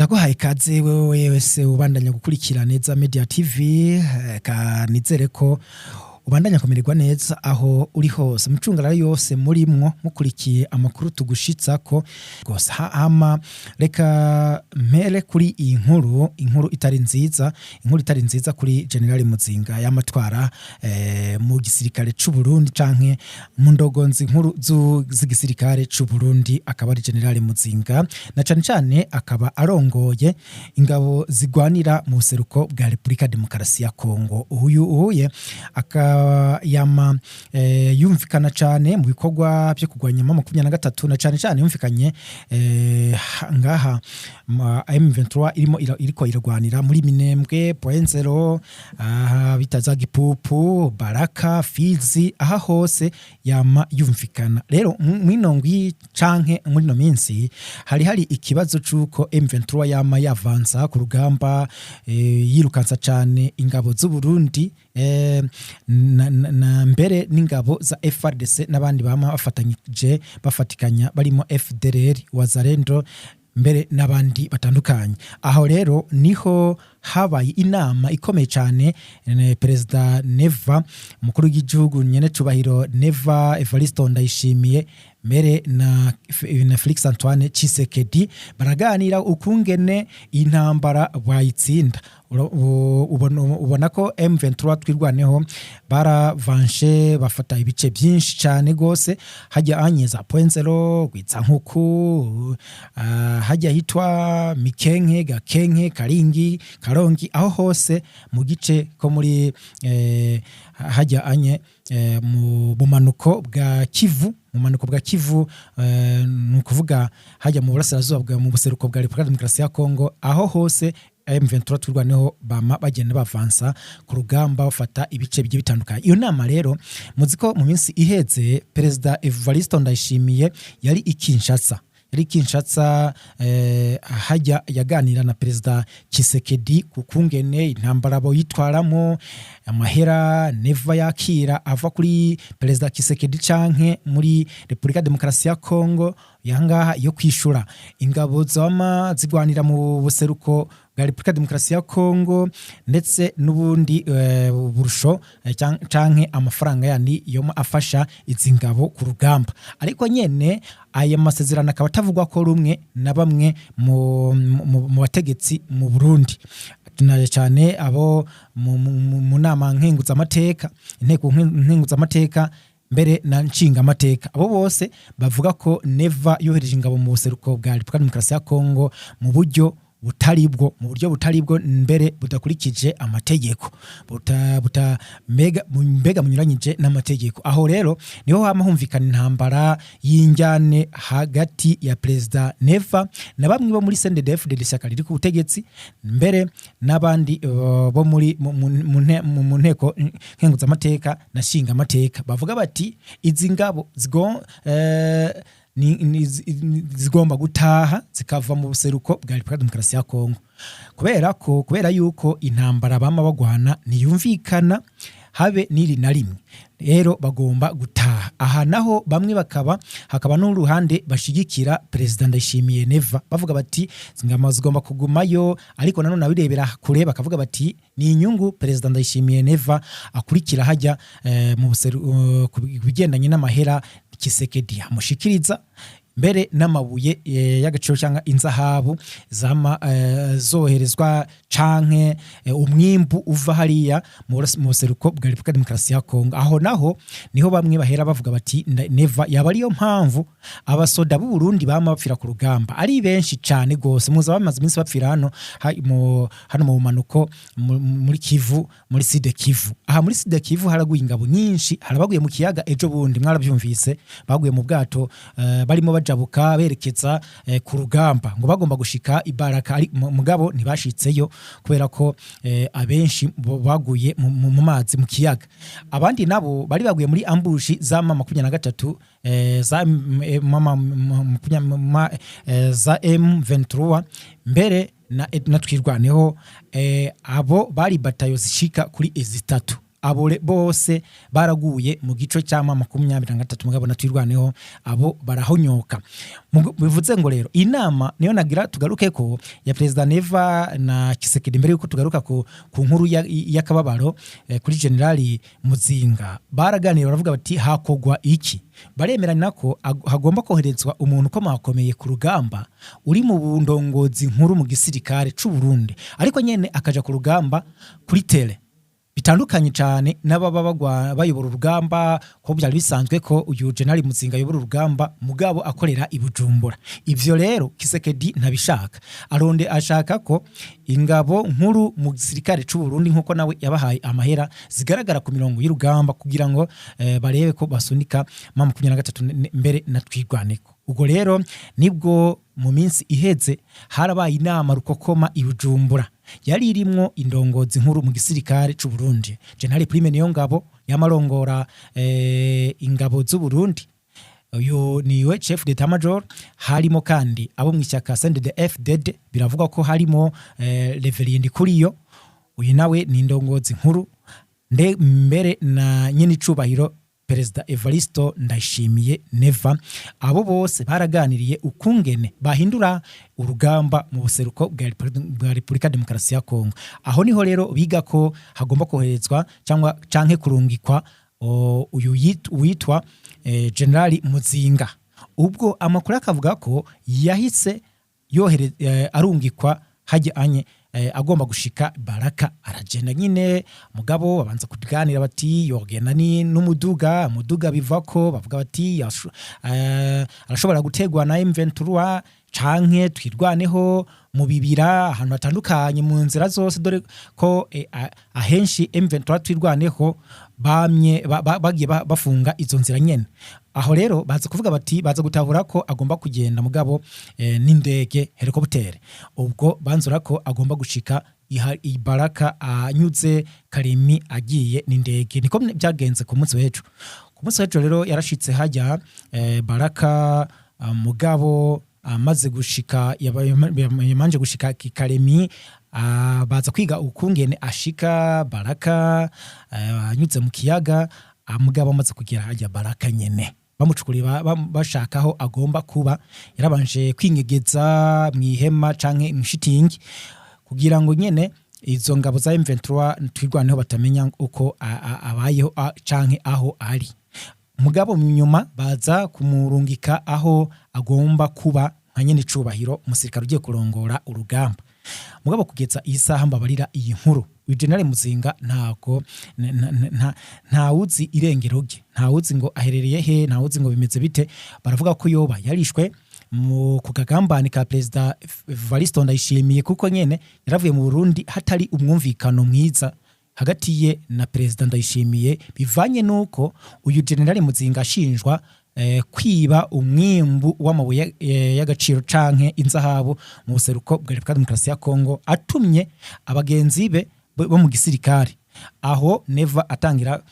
Ndaguhaye ikaze wewe wese ubandanya gukurikira neza Media TV. Kanizere ko ubandanya kumererwa neza aho uri hose, mucungararo yose murimwo mukurikiye amakuru tugushitsako rwose. Hama reka mpere kuri iyi nkuru, inkuru itari nziza, inkuru itari nziza kuri General Muzinga y'amatwara mu gisirikare c'u Burundi canke mu ndogonzi nkuru z'igisirikare c'u Burundi, akaba ari General Muzinga na cane cane akaba arongoye ingabo zigwanira mu buseruko bwa Repubulika Demokarasi ya Kongo. Uyu uhuye akayama yumvikana cane mu bikorwa byo kurwanya M23, na cane cane yumvikanye ngaha M23 irimo iriko iragwanira muri Minembwe, Point Zero, aha bita za Gipupu, Baraka, Fizi, aha hose yama yumvikana. Rero mwino ngwi canke muri no minsi hari ikibazo c'uko M23 yama yavansa ku rugamba, yirukansa cane ingabo z'u Burundi, na mbere n'ingabo za FARDC n'abandi bama bafatanyije bafatikanya barimo FDLR, Wazalendo, mbere n'abandi batandukanye. Aho rero niho habaye inama ikomeye cyane, Perezida Neva, umukuru w'igihugu nyene cubahiro Neva Evaristo Ndayishimiye, mbere na Felix Antoine Tshisekedi, baraganira ukungene intambara bayitsinda. Ubona ko M23 Twirwaneho baravanshe, bafata ibice byinshi cyane gose hajya anyeza Point Zero, Gwitsankuku, hajya hitwa Mikenke, Gakenke, Karingi, Karongi, aho hose mu gice ko muri hajya anye mu bumanuko bwa Kivu, mu bumanuko bwa Kivu, ni ukuvuga hajya mu burasirazuba bwa mu buseruko bwa Repubulika Demokarasi ya Kongo. Aho hose M23 Twirwaneho bama bagenda bavansa ku rugamba, bafata ibice bigiye bitandukanye. Iyo nama rero, muzi ko mu minsi iheze Perezida Evaristo Ndayishimiye yari i Kinshasa, yari i Kinshasa, hajya yaganira na Perezida Tshisekedi ku kungene intambara boyitwaramo, amahera Neva yakira ava kuri Perezida Tshisekedi canke muri Repubulika Demokarasi ya Kongo yangaha yo kwishura ingabo zama zigwanira mu buseruko bwa Repubulika Demokarasi ya Kongo, ndetse n'ubundi burusho canke amafaranga yandi yo afasha izi ngabo ku rugamba. Ariko nyene aya masezerano akaba atavugwa ko rumwe na bamwe mu bategetsi mu Burundi, na cyane abo mu nama nkenguzamateka, inteko nkenguzamateka mbere na nshingamateka. Abo bose bavuga ko Neva yohereje ingabo mu buseruko bwa Repubulika Demokarasi ya Kongo mu buryo butari bwo, mu buryo butari bwo, mbere budakurikije amategeko, buta, buta mbega mbega munyuranyije n'amategeko. Aho rero niho hama humvikana intambara y'injyane hagati ya Perezida Neva na bamwe bo muri CNDD-FDD, ishyaka riri ku butegetsi, mbere n'abandi bo muri mu nteko nkenguzamateka na nshingamateka, bavuga bati izi ngabo zigomba gutaha zikava mu buseruko bwa Repubulika Demokarasi ya Kongo, kubera yuko intambara bama bagwana ntiyumvikana habe n'iri na rimwe, rero bagomba gutaha. Aha naho bamwe bakaba hakaba n'uruhande bashigikira Perezida Ndayishimiye Neva, bavuga bati ingabo zigomba kugumayo. Ariko nanone abirebera kure bakavuga bati ni inyungu Perezida Ndayishimiye Neva akurikira hajya ku bigendanye n'amahera Tshisekedi amushikiriza, mbere n'amabuye y'agaciro cyangwa inzahabu zama zoherezwa canke umwimbu uva hariya mu buseruko bwa Repubulika Demokarasi ya Kongo. Aho naho niho bamwe bahera bavuga bati Neva yaba ariyo mpamvu abasoda b'u Burundi bama bapfira ku rugamba ari benshi cane gose. Muza bamaze iminsi bapfira hano hano mu bumanuko muri Kivu, muri Sud Kivu. Aha muri Sud Kivu haraguye ingabo nyinshi, harabaguye mu kiyaga ejo bundi mwarabyumvise, baguye mu bwato barimo bajabuka berekeza ku rugamba ngo bagomba gushika ibaraka, ari mugabo ntibashitseyo kubera ko abenshi baguye mu mazi, mu kiyaga. Abandi nabo bari baguye muri ambushi za ma 23, za mama za M23 mbere na Twirwaneho. Abo bari batayo zishika kuri zitatu. Abo bose baraguye mu gico cya M23, mugabo na Twirwaneho abo barahonyoka. Bivuze ngo rero inama niyo nagira tugaruke ko ya Perezida Neva na Tshisekedi, mbere yuko tugaruka ku nkuru y'akababaro kuri Generali Muzinga. Baraganira, baravuga bati hakogwa iki? Baremeranya ko hagomba koherezwa umuntu ukomakomeye ku rugamba, uri mu bundongozi nkuru mu gisirikare c'u Burundi, ariko nyene akaja ku rugamba kuri terrain, bitandukanye cyane n'ababa bayobora urugamba, ko byari bisanzwe ko uyu General Muzinga ayobora urugamba mugabo akorera i Bujumbura. Ivyo rero Tshisekedi ntabishaka, aronde ashaka ko ingabo nkuru mu gisirikare c'u Burundi, nkuko nawe yabahaye amahera, zigaragara ku mirongo y'urugamba kugira ngo barebe ko basunika M23 mbere na Twirwaneko. Ubwo rero nibwo mu minsi iheze harabaye inama rukokoma i Bujumbura, yari irimwo indongozi nkuru mu gisirikare c'u Burundi, General Prime Niyongabo yamarongora ingabo z'u Burundi, uyu niwe chef d'état major. Harimo kandi abo mu ishyaka CNDD-FDD, biravugwa ko harimo Reverien Ndikuriyo, uyu nawe ni indongozi nkuru, nde mbere na nyine icubahiro Perezida Evaristo Ndayishimiye Neva. Abo bose baraganiriye ukungene bahindura urugamba mu buseruko bwa Repubulika Demokarasi ya Kongo. Aho niho rero biga ko hagomba koherezwa cyangwa canke kurungikwa uyu witwa General Muzinga. Ubwo amakuru akavuga ko yahise arungikwa hajya anye agomba gushika Baraka. Aragenda nyine, mugabo babanza kuganira bati yogenda ni n'umuduga, muduga bivako bavuga bati arashobora gutegwa na M23 canke Twirwaneho mu bibira, ahantu hatandukanye mu nzira zose, dore ko ahenshi M23 Twirwaneho bamye bagiye bafunga izo nzira nyene. Aho rero baza kuvuga bati baza gutahura ko agomba kugenda mugabo n'indege hélicoptère. Ubwo banzura ko agomba gushika ibaraka anyuze Karimi agiye n'indege. Niko byagenze ku munsi w'ejo. Ku munsi w'ejo rero yarashitse hajya Baraka, mugabo amaze gushika yamanje gushika Kikaremi, baza kwiga ukungene ashika Baraka anyuze mu kiyaga. Mugabo amaze kugera hajya Baraka nyene, bamucukuriye bashaka aho agomba kuba, yarabanje kwinyegeza mu ihema canke mu shitingi kugira ngo nyene izo ngabo za M23 Twirwaneho batamenya uko abayeho canke aho ari. Mugabo nyuma baza kumurungika aho agomba kuba nka nyene icubahiro umusirikare ugiye kurongora urugamba. Mugabo kugeza iyi saha mbabarira iyi nkuru, uyu General Muzinga ntago ntawuzi irengero rye, ntawuzi ngo aherereye he, ntawuzi ngo bimeze bite. Baravuga ko yoba yarishwe mu kugagambani ka Perezida Evaristo Ndayishimiye, kuko nyene yaravuye mu Burundi hatari umwumvikano mwiza hagati ye na Perezida Ndayishimiye, bivanye nuko uyu General Muzinga ashinjwa kwiba umwimbu w'amabuye y'agaciro canke inzahabu mu buseruko bwa Repubulika Demokarasi ya Kongo, atumye abagenzi be bo mu gisirikare. Aho Neva atangira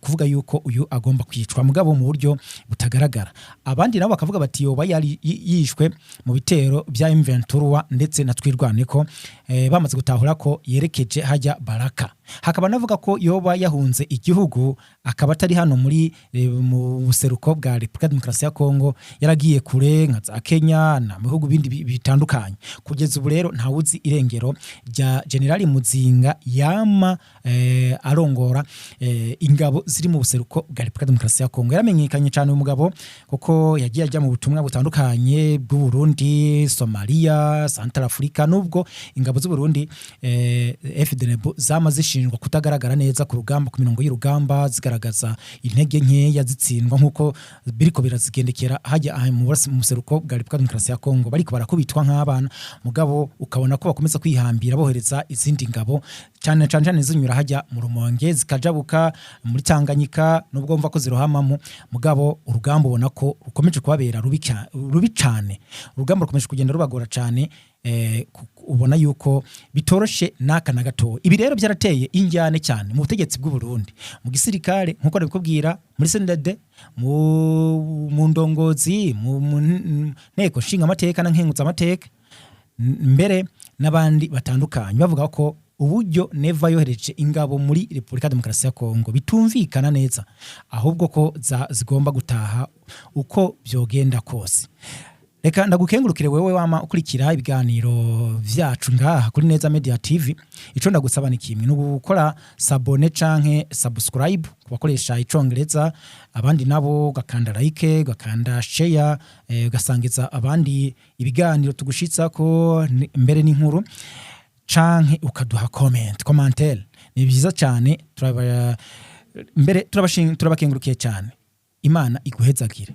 kuvuga yuko uyu agomba kwicwa mugabo mu buryo butagaragara. Abandi nabo bakavuga bati yoba yari yishwe mu bitero bya M23 ndetse na Twirwaneko, bamaze gutahura ko yerekeje hajya Baraka. Hakaba navuga ko yoba yahunze igihugu, akaba atari hano muri mu buseruko bwa Repubulika Demokarasi ya Kongo, yaragiye kure nka za Kenya na mu bihugu bindi bitandukanye. Kugeza ubu rero ntawuzi irengero rya Generali Muzinga yama arongora ingabo ziri mu buseruko bwa Repubulika Demokarasi ya Kongo. Yaramenyekanye cyane uyu mugabo kuko yagiye ajya mu butumwa butandukanye bw'u Burundi, Somalia, Central Africa, nubwo ingabo z'u Burundi FDNB zama zishinjwa kutagaragara neza ku rugamba, ku mirongo y'urugamba, zigaragaza intege nkeya, zitsindwa nkuko biriko birazigendekera hajya aha mu buseruko bwa Repubulika Demokarasi ya Kongo, bariko barakubitwa nk'abana, mugabo ukabona ko bakomeza kwihambira bohereza izindi ngabo, cyane cyane cyane zinyura hajya mu Rumonge zikajabuka muri Tanganyika, nubwo mva ko zirohamamo. Mugabo urugamba ubona ko rukomeje kubabera rubi cyane, urugamba rukomeje kugenda rubagora cyane, ubona yuko bitoroshe naka na gato. Ibi rero byarateye injyane cyane mu butegetsi bw'u Burundi, mu gisirikare, nkuko nabikubwira, muri CNDD, mu ndongozi, mu nteko nshinga amateka na nkenguza amateka, mbere n'abandi batandukanye bavuga ko Uburyo Neva yohereje ingabo muri Repubulika Demokarasi ya Kongo bitumvikana neza, ahubwo ko zigomba gutaha uko byogenda kose. Reka ndagukengurukire wewe wama ukurikira ibiganiro vyacu ngaha kuri Neza Media TV. Ico ndagusaba ni kimwe, ni gukora s'abonner canke subscribe ku bakoresha Icongereza, abandi nabo ugakanda like, ugakanda share, ugasangiza abandi ibiganiro tugushitsako mbere n'inkuru, canke ukaduha comment, commentaire. Ni byiza cyane. Turaba mbere turabakengurukiye cyane. Imana iguhezagire.